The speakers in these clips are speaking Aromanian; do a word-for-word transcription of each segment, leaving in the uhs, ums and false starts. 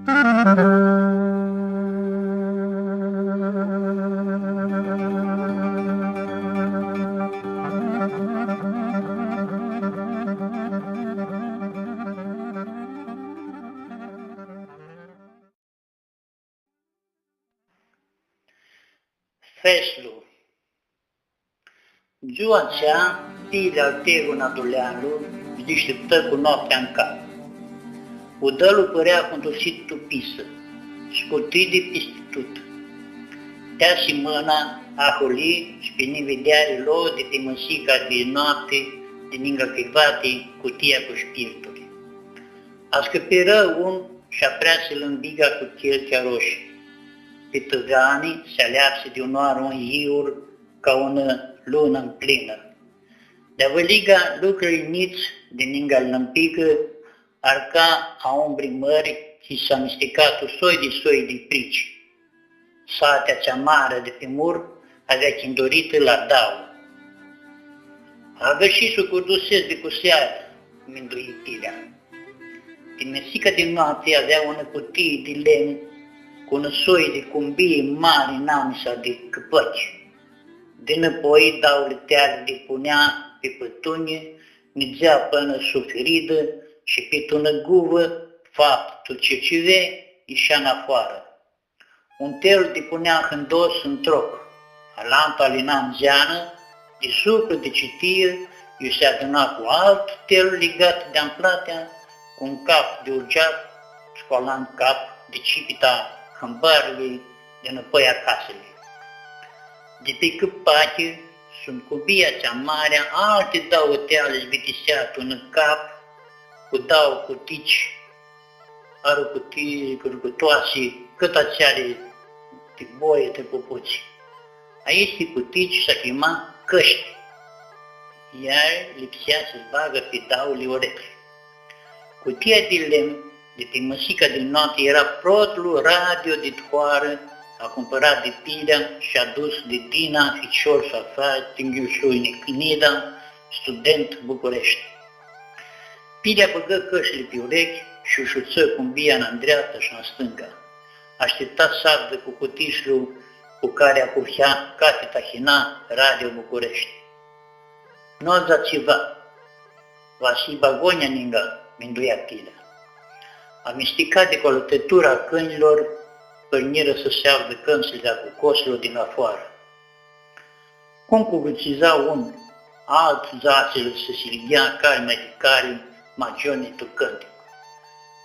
Feslu. Dzua atsea, Pilea al Teguna Duleanu s-dishtiptã cu noaptea n cap. Udãlu pãrea cundusit tu pisã, scutidi pisti tut. Teasi mãna, ahuli, shi pi nivideari lo di pi mãsica di noapti, di ningã crivati, cutia cu shpirturi. Ascãpirã un shi apreasi lãmbiga cu chelchea aroshi. Pi tãgani s-aleapsi di unãoarã un yiur ca unã lunã mplinã. Di-avãliga, lucrurli njits di ningã lãmbigã arca aumbri mãri tsi s-amistica tu soi di soi di prici. Satea atsea mari di pi mur avea chinduritã la dauã. Agãrshi s-u curdusescu di cu searã, mindui Pilea. Pi mãsica di noapti avea unã cutii di lemnu cu unã soi di cumbii mari namisa di cãpãchi. Dinãpoi, dauli teali dipunea pi pãtunji, nidzea pãnã sufiridã shi pi tu unã guvã, faptã tu circive, ishea nafoarã. Un tel dipunea hãndos ãn troc, alantu alina n dzeanã, di supra di citii, iu s-aduna cu altu tel ligat di amplatea, cu un cap di urgeac shi cu alantu cap di cipita hãmbarlui dinãpoi a casãljei. Di pi cãpachi, sum cumbia atsea mari, alti dauã teali s-bitisea tu un cap, cu dauã cutici, arucuti-, arucutoasi, cãt atseali di boie, di puputsi. Aesti cutici s-acljima cãshti. Iar lipsea s-li bagã pi dauli ureclji. Cutia di lemnu di pi mãsica di noapti eara protlu radio di tu hoarã, acumpãrat di Pilea shi adus di Dina, ficior s-a fratili-sui Nic-, Nida, student Bucureshti. Pilea bãgã cãshtili pi ureclji shi u shutsã cumbia n-andreapta shi n-stãnga. Ashtipta s-avdã cu cutishlu cu cari ahurhea cati tahina Radio Bucureshti. Nu avdzã tsiva. Va s-hibã agonja ninga, minduia Pilea. Amisticati cu alãtãtura a cãnjlor, pãrnirã s-si avdã cãntitsli a cucoslu di nafoarã. Cum cuvãtsiza un, altu dzãtsili s-si lighea cari ma di cari, ma gioni tu cãntic.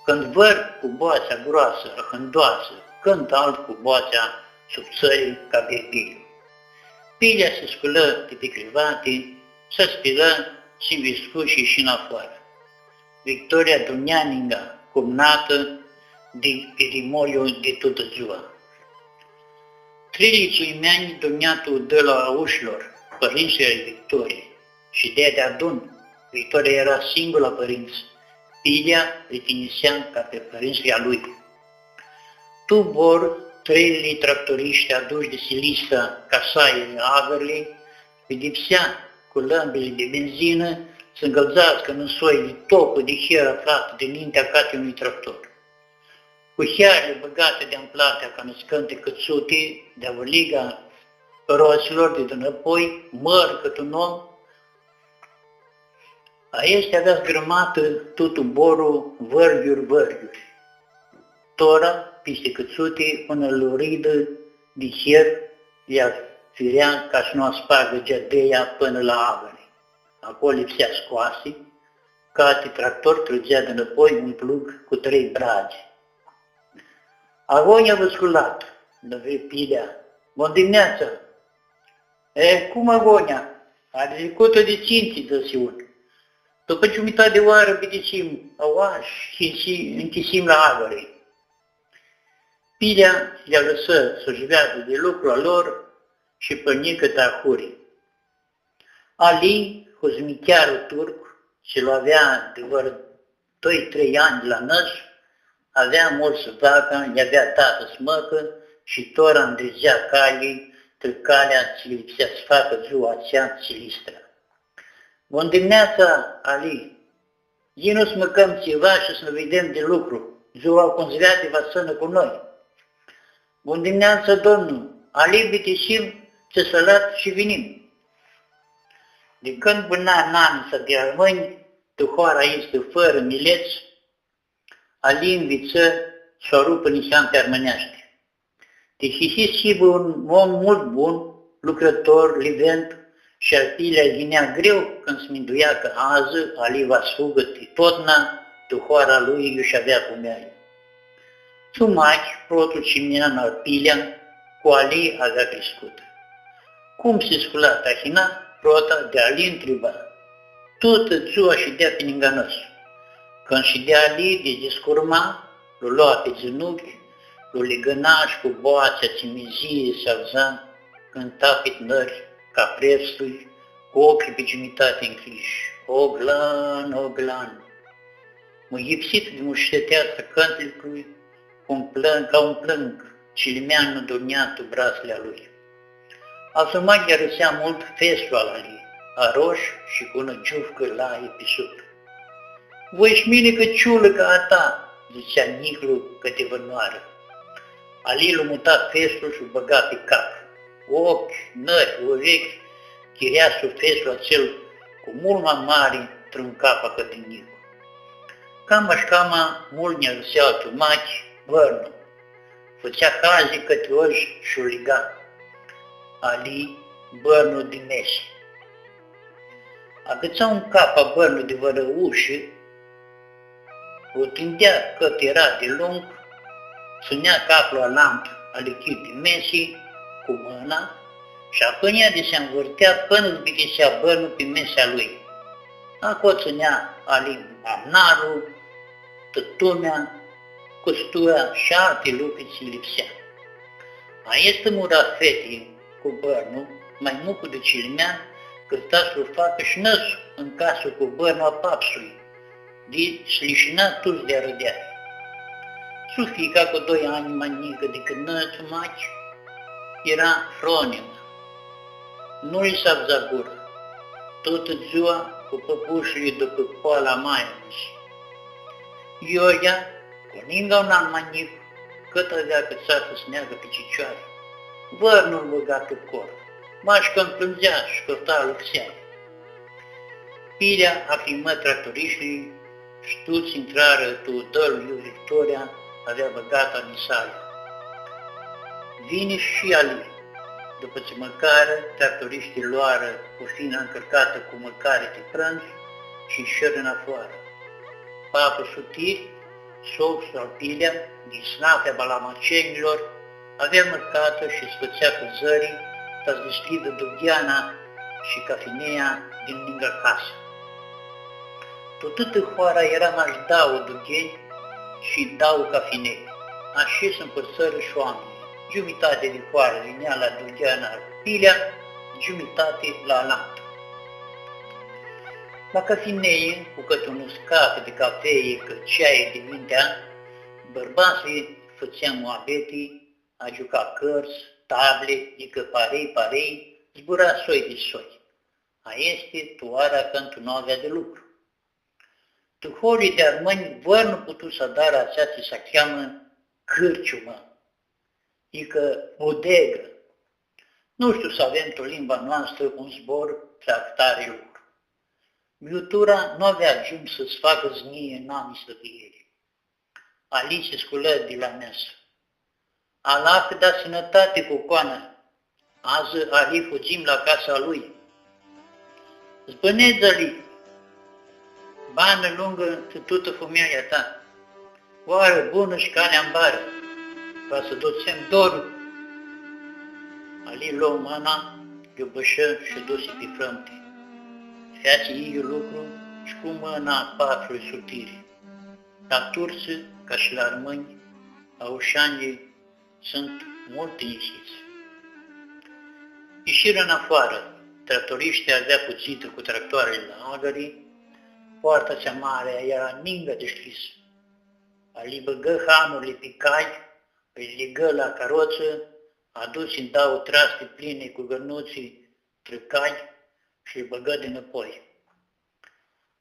Cãndu vãr cu boatsea groasã, ahãndoasã, cãntu altu cu boatsea subtsãri ca birbilju. Pilea si sculã di pi crivati, s-aspilã, s-nviscu shi ishi nafoarã. Victoria durnjea ninga, cumnatã di pirimoliu di tutã dzua. Trilici imeanj durnjea tu udãlu a aushlor, pãrintsãlj ai Victoriei, shi di deadun, Victoria eara singurlu pãrintsã, Pilea li tinjisea ca pi pãrintsãlj a lui. Tu bor, treili tractorishti adushi di Silistra ca s-airi agãrli, vidipsea cu lãmbili di benzinã, s-ngãldzascã nã soi di topã di her aflatã dinintea cati unui tractor. Cu hearli bãgati di amplatea ca nãscãnti cãtsuti, di-avãliga rotslor di dinãpoi, mãri cãt un om, aesti avea zgrãmatã tutu borlu vãrghiuri, vãrghiuri. Tora, pisti cãtsuti, unã luridã di her lj-afirea ca s-nu aspargã geadeia pãnã la agãri. Aclo lipsea scoasi, cati tractor trãdzea dinãpoi un plug cu trei bradzi. Agonja vã sculat, nã vri Pilea. Bun dimneatsa! E, cum agonja? Ari tricutã di tsintsi, dzãsi un. Dupã giumitati di oarã bitisim aua shi nchisim la agãri. Pilea lj-alãsã s-u jiveadã di lucru a lor shi pãrnji cãtã ahuri. Ali, huzmichearlu turc, tsi lu avea di vãr doi, trei anj la nãs, avea multsã vaca, lj-avea datã s-mãcã shi tora ndridzea cali, trã calea tsi lipsea s-facã dzua atsea Silistra. Bun dimneatsa, Ali! Yinu s-mãcãm tsiva shi s-nã videm di lucru, Dzua cu nzveati va s-tsãnã cu noi. Bun dimineatsã, domnu! Ali, bitisim tsi sãlat shi vinim. Di cãndu bãna nanã-sa di armãnj, tu hoara aestã fãrã milets, Ali nvitsã s-u arupã niheam pi armãneashti. Ti hisi s-hibã un om multu bun, lucrãtor, livent, shi a Pilea lj-yinea greu cãndu s-minduia cã adzã Ali va s-fugã ti totna tu hoara lui iu sh-avea fumealja. Tu Machi, protlu cimian al Pilea, cu Ali avea criscutã. Cum si scula tahina, prota di Ali ntriba. Tutã dzua shidea pi ningã nãsu. Cãndu shidea Ali, di discurma, lu lua pi dzãnuchi, lu ligãna shi cu boatsea tsi mizii s-avdza, cãnta pit nãri, ca preftul, cu oclji pi giumitati ncljishi: „O glan, o glan!” Mãyipsit di mushtetea a cãntliclui, cum plãng-, ca un plãng, cilimeanlu durnjea tu bratsli a lui. Atsel Machi arãsea multu feslu al Ali, arosh shi cu unã giufcã lai pi suflu. „Voi sh-mini cãciulã ca a ta,” dzãtsea njiclu cãtivãrãoarã. Ali lu muta feslu shi lu bãga pi cap. Oclji, nãri, ureclji, chirea sum feslu atsel cu multu ma mari truncafa cãti njiclu. Cama shi cama multu nj-arãsea tu Machi bãrnu. Fãtsea hazi cãti oi shi u liga Ali bãrnu di mesi. Agãtsa un cap a bãrnu di vãrã ushi, u tindea cãt eara di lung, tsãnea caplu alantu alichit di mesi cu mãna shi apãnea di s-anvãrtea pãnã s-bitisea bãrnu pi mesea lui. Aclo tsãnea Ali amnarlu, tãtumea, custura shi alti lucri tsi lipsea. Aestã murafeti cu bãrnu, ma mucu di cilimean, cãfta s-lu facã shi nãsu tu casã cu bãrnu a papsui, di s-lishina tuts di arãdeari. Sufica, cu doi anj ma njicã dicãt nãsu Machi, eara fronimã. Nu lji s-avdza gura. Tutã dzua cu pãpushili dupã poala a mailjei. Iorghea, cu ningã un an ma njic, cãt avea acãtsatã s-neagã pi cicioari, vãrnu nu-l bãga tu cor, mash cãndu plãndzea shi cãfta alãxeari. Pilea afimã tractorishtilji shi tuts intrarã tu udãlu iu Victoria avea bãgatã nisalea. Vini shi Ali. Dupã tsi mãcarã, tractorishtilji loarã cufina ncãrcatã cu mãcari ti prãndzu shi ishirã nafoarã. Paplu Sutiri, socru al Pilea, di isnafea a balamacenjlor, avea mãrcatã shi s-fãtsea cãzãri ta s-dishcljidã dugheana shi cafineia di ningã casã. Tu tutã hoara eara mash dauã dughenj shi dauã cafinei. Ashi s-mpãrtsãrã shi oaminjlji. Giumitati di hoarã yinea la dugheana al Pilea, giumitati la alantã. La cafinei, cu cãti un uscat di cafei cã ceai di mintea, bãrbatslji fãtsea muabeti, agiuca cãrtsã, tabli, icã parei, parei, zbura soi di soi. Aesti tu oara cãndu nu avea di lucru. Tu hoarli di armãnj, vãrnu putu s-adarã atsea tsi s-acljamã cãrciumã, icã budegã. Nu shtiu s-avem tu limba noastrã un zbor trã ahtari lucru. Miutura nu avea agiumsã s-facã znjii anamisa di elj. Ali si sculã di la measã. Allah da sãnãtati, cucoanã. Adzã Ali fudzim la casa lui. Zbãnedz, Ali, banã lungã tu tutã fumealja ta. Oarã bunã shi cali ambarã. Va s-dutsem dorlu. Ali lo mãna, lj-u bãshã shi u dusi pi frãmti. Featsi iu lucru shi cu mãna a paplui Sutiri. La turtsã, ca shi la armãnj, aushanjlji suntu multu tinjisits. Ishirã nafoarã, tractorishtilji avea fudzitã cu tractoarili la agãri, poarta atsea mari eara ningã dishcljisã. Ali bãgã hamurli pi cai, li ligã la carotsã, adutsi dauã trasti plini cu gãrnutsi trã cai shi li bãgã dinãpoi.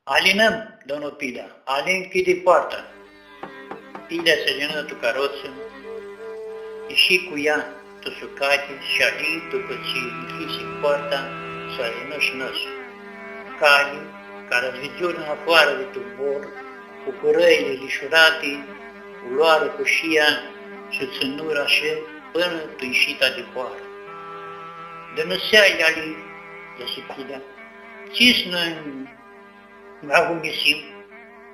Alinãm, domnu Pilea, ali nchidi poarta. Pilea s-alinã tu carotsã, ishi cu ea tu sucati shi Ali, dupã tsi nchisi poarta, s-alinã shi nãsu. Calji, cara s-vidzurã afoarã di tubor, cu cãrãili lishurati, u loarã cu shia shi u tsãnurã ashi pãnã tu ishita di hoarã. Dãnãseai, Ali, dzãsi Pilea, tsi s-nã agunjisim,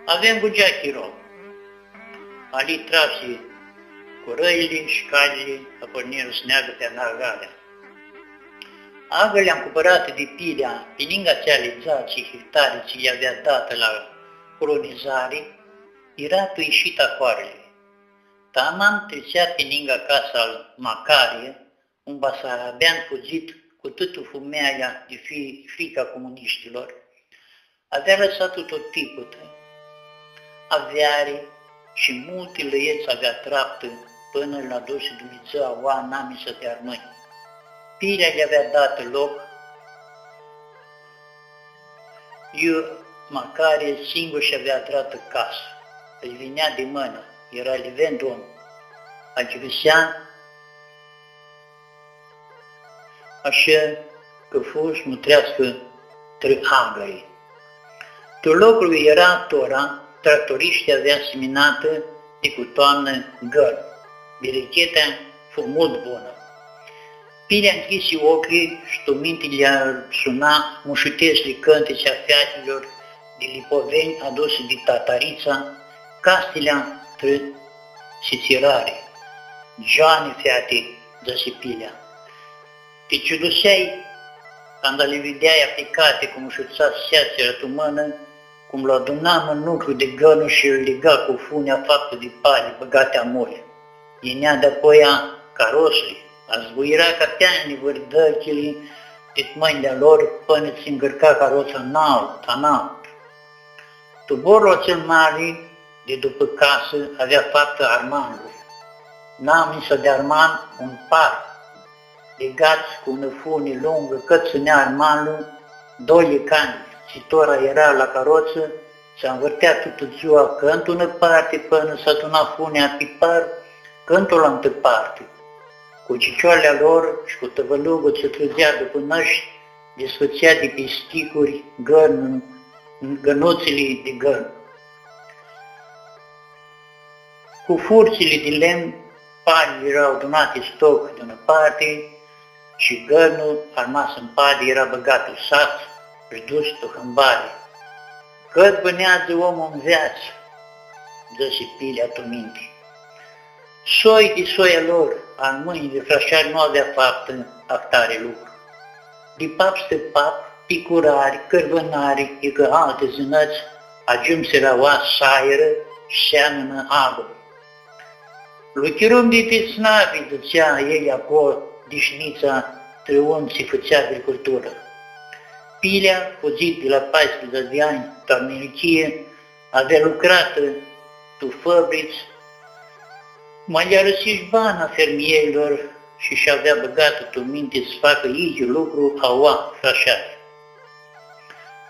avem ghingea chiro. Ali trapsi cãrãili shi caljili apãrnirã s-neagã pi anargalea. Agãrli ancupãrati di Pilea, pi ningã atseali dzatsi hectari tsi lj-avea datã la colonizari, eara tu ishita hoarãljei. Tamam tritsea pi ningã casa al Macari, un basarabean fudzit cu tutã fumealja di fri-, frica comunishtilor, avea lãsatã tutã tiputã, aveari shi multi lãets avea traptã pãnã lu adusi Dumnidzã aua namisa di armãnj. Pilea lj-avea datã loc, iu Macari singur sh-avea adratã casã. Lji vinea di mãnã, eara liven om. Agiuvisea ashi cã fu s-mutreascã trã agãri. Tu loclu iu eara tora, tractorishti avea siminatã di cu toamnã gãrnu. Birichetea fu multu bunã. Pilea nchisi oclji shi tu minti lj-suna mushutetsli cãntitsi a featilor di lipoveni adusi di Tataritsa, castilea trã sitsirari. Gioani, feati, dzãsi Pilea. Ti ciuduseai canda li videai aplicati cu mushutsã seatsira tu mãnã, cum lu aduna mãnuclu di gãrnu shi lu liga cu funea faptã di pali bãgati amoli. Yinea dapoia carosli, azvuira ca teanjli vãrdãchili dit mãnjli a lor, pãnã tsi ncãrca carotsa analtu, analtu. Tuborlu atsel mari di dupã casã avea faptã armanlu. Namisa di arman, un par, ligats cu unã funi lungã, cãt tsãnea armanlu, doilji canj, tsi tora eara la carotsã, s-anvãrtea tutã dzua cãndu unã parti pãnã s-aduna funea pi par, cãndu alantã parti. Cu cicioarli a lor shi cu tãvãluglu tsi trãdzea dupã nãshi, disfãtsea di pi sticuri gãrnu-, gãnutsili di gãrnu. Cu furtsili di lemnu, palili eara adunati stoc di unã parti shi gãrnu armas mpadi eara bãgat tu sats shi dus tu hãmbari. Cãt bãneadzã omlu nveatsã, dzãsi Pilea tu minti. Soi di soia lor, armãnjlji frashari nu avea faptã ahtari lucru. Di pap stãpap, picurari, cãrvãnari, icã alti zãnãts, agiumsirã aua s-airã, s-seamãnã agru. Lu chirum di Tisnavi, dzãtsea elj aclo, Dishnitsa, trã un tsi fãtsea agriculturã. Pilea, fudzit di la paisprãdzatsi di anj tu Americhii, avea lucratã tu fãbrits, ma lj-arãsi shi bana fermierlor shi sh-avea bãgatã tu minti s-facã idyiul lucru aua, frashari.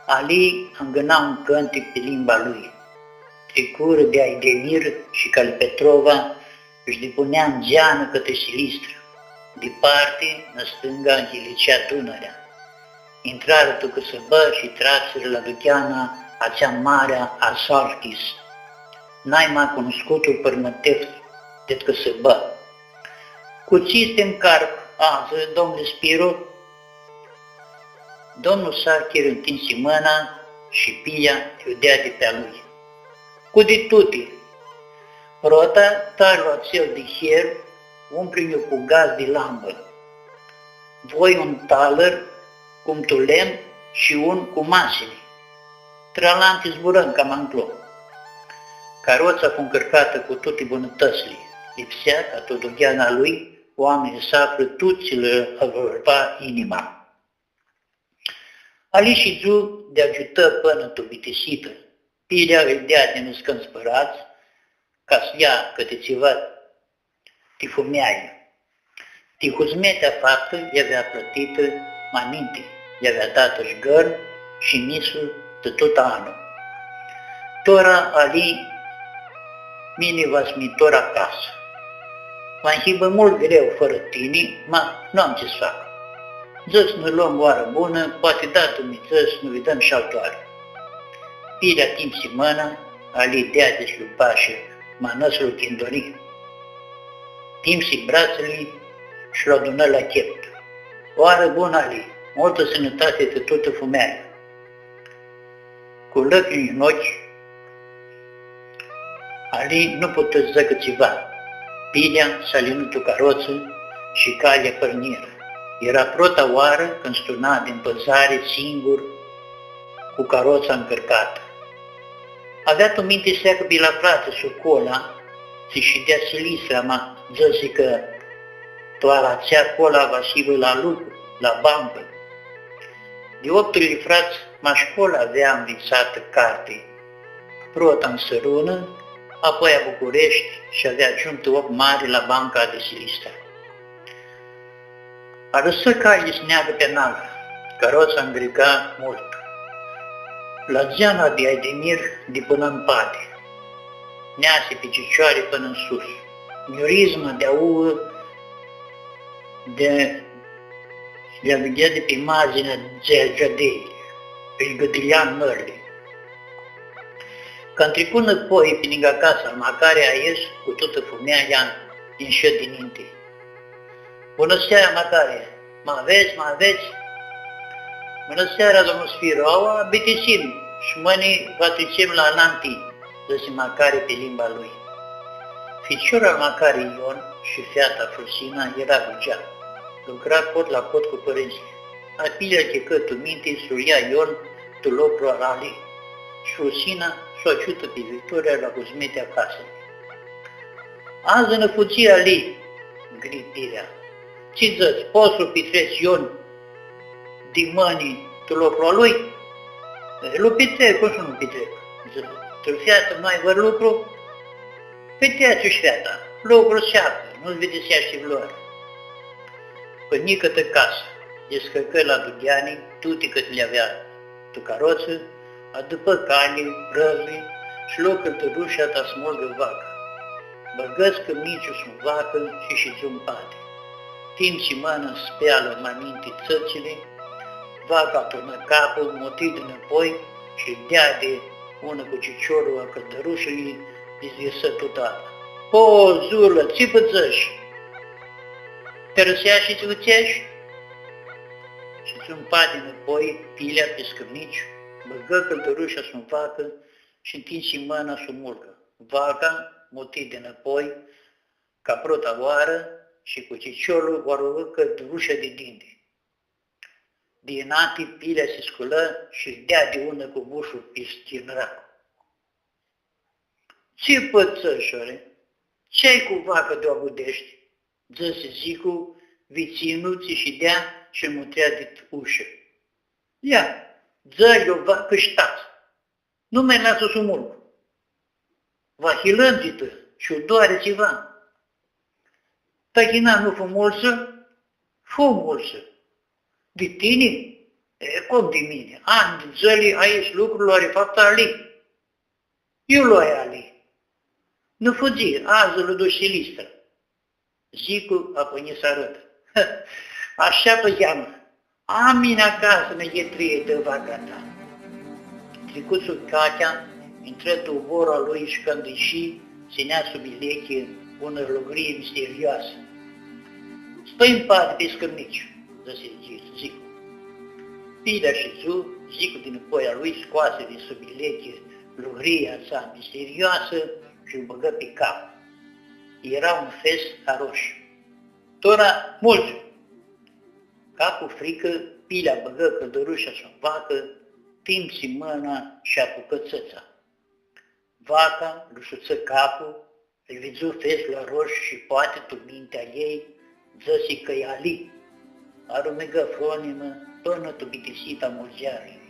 Ali angãna un cãntic pi limba lui. Tricurã di Aidemir shi Calipetrova, shi dipunea ndzeanã cãtã Silistrã, diparti, nã stãnga, ghilicea Dunãrea. Intrarã tu cãsãbã shi trapsirã la ducheana atsea marea a Salkis, naima cunuscutlu pãrmãtef dit cãsãbã. Cu tsi ti ncarcu adzã, domnule Spiru? Domnul Sarchir ntinsi mãna shi Pilea lj-u deadi pi a lui. Cu di tuti. Prota, tarlu atsel di her, umpli-nju cu gaz di lambã. Voi un talãr, cum tu lemnu, shi un cu masini. Trã alanti zburãm cama nclo. Carotsa fu ncãrcatã cu tuti bunãtãtsli. Lipsea ca tu dugheana lui oaminjlji s-aflã tut tsi lã avurba inima. Ali shidzu di agiutã pãnã tu bitisitã. Pilea lji deadi niscãntsã pãradz, ca s-ljea cãti tsiva ti fumealji. Ti huzmetea faptã lj-avea plãtitã ma ninti, lj-avea datã shi gãrnu shi misu ti tut anlu. Tora Ali Mini va s-mi ntorc acasã. Va hibã multu greu fãrã tini, ma nu am tsi s-fac. Dzã s-nã lom oarã bunã, poati datu mi dzã s-nã videm shi altã oarã. Pilea timsi mãna, Ali deadi s-lu bashã, ma nãslu chinduri. Timsi bratsãli sh-lu adunã la cheptu. Oarã bunã, Ali, multã sãnãtati ti tutã fumealja. Cu lãcrimi tu oclji, Ali nu putã s-dzãcã tsiva. Pilea s-alinã tu carotsã shi calea pãrnirã. Eara prota oarã cãndu s-turna din pãzari singur, cu carotsa ncãrcatã. Avea tu minti s-treacã pi la fratsi-su Cola, tsi shidea Silistra, ma dzãsi cã tu oara atsea Cola va s-hibã la lucru, la bancã. Di optuli frats, mash Cola avea nvitsatã carti, prota tu Sãrunã, apoi la Bucureshti shi avea agiumtã om mari la banca di Silistra. Alãsã calea s-neagã pi analtu, carotsa ngriga multu. La dzeana di Aidemir di pãnã mpadi, neasi pi cicioari pãnã nsus. Njurizma di auã di lj-avighea di pi mardzini a geadei, ãlj gãdilja nãrli. Cãndu tricu nãpoi pi ningã casa al Macari, aestu, cu tutã fumealja, inshã dininti. Bunã seara, Macari! Ma avets, ma avets? Bunã seara, domnu Spiru, aua bitisim, shi mãni va tritsem la alanti, dzãsi Macari pi limba lui. Ficiorlu al Macari Ion shi feata Frusina eara gugea. Lucra cot la cot cu pãrintsãlji. A Pilea lj-achicã tu minti s-lu ljea Ion tu loclu al Ali, shi Frusina s-u agiutã pi Victoria la huzmetea casãljei. Adzã nã fudzi Ali, gri Pilea. Tsi dzãts, pots s-lu pitrets Ion di mãni tu loclu a lui? E, lu pitrec, cum s-nu lu pitrec? Dzãc, tu featã nu ai vãr lucru? Pitrets shi feata, lucru s-aflã, nu s-vidisi shi vãrãoarã. Pãnã nicãtã casã, lji scãrcã la ducheani tuti cãt li avea tu carotsã, adupã cali, prãvli shi lo cãldãrusha ta s-mulgã vaca. Bãgã scãmniciu sum vacã shi shidzu mpadi. Timsi mãna s-spealã ma ninti tsãtsili, vaca turnã caplu, muti dinãpoi shi deadi unã cu ciciorlu a cãldãrushãljei, izvisã tutã apa. Po, zurlã, tsi pãtsãsh? Ti arãseashi tsi fãtseashi? Shi shidzu mpadi nãpoi, Pilea pi scãmniciu, bãgã cãldãrusha sum vacã shi ntinsi mãna s-u mulgã. Vaca muti dinãpoi, ca prota oarã, shi cu ciciorlu u arungã cãldãrusha di dinti. Di inati, Pilea si sculã shi deadi unã cu bushlu pi stinãrac. Tsi pãtsãsh, ore? Tsi ai cu vaca di u agudeshti? Dzãsi Zicu, vitsinlu tsi shidea shi mutrea dit ushã. Ia, dzã-lj u vacã shi tatsã. Nu mi lasã s-u mulgu. Va hilãndzitã shi u doari tsiva. Tahina nu fu multsã? Fu multsã. Di tini? E, cum di mini? Anj di dzãli aestu lucru lu ari faptã Ali. Iu lu ai Ali? Nu fudzi, adzã lu dush Silistra. Zicu apãnji s-arãdã. Ashã pãzeamã. A mini acasã nã yitrii di vaca ta. Tricu sum cachea, intrã tu uborlu a lui shi cãndu ishi, tsãnea sub ilechi unã lugrii misterioasã. Stãi mpadi pi scãmniciu, dzãsi Zicu. Pilea shidzu, Zicu dinãpoi a lui scoasi di sub ilechi lugria atsea misterioasã shi u bãgã pi cap. Eara un fes arosh. Tora mulgi! Ca cu fricã, Pilea bãgã cãldãrusha sum vacã, timsi mãna shi apucã tsãtsa. Vaca lu shutsã caplu, lj-vidzu feslu arosh shi poati tu mintea a ljei dzãsi cã-i Ali. Arumigã fronimã pãnã tu bitisita a mulgearlui.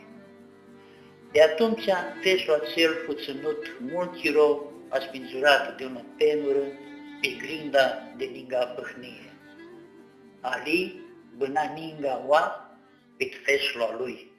Di atumtsea, feslu atsel fu tsãnut multu chiro aspindzurat di unã penurã pi grinda di ningã pãhnii. Ali bãna ningã aua pit feslu a lui.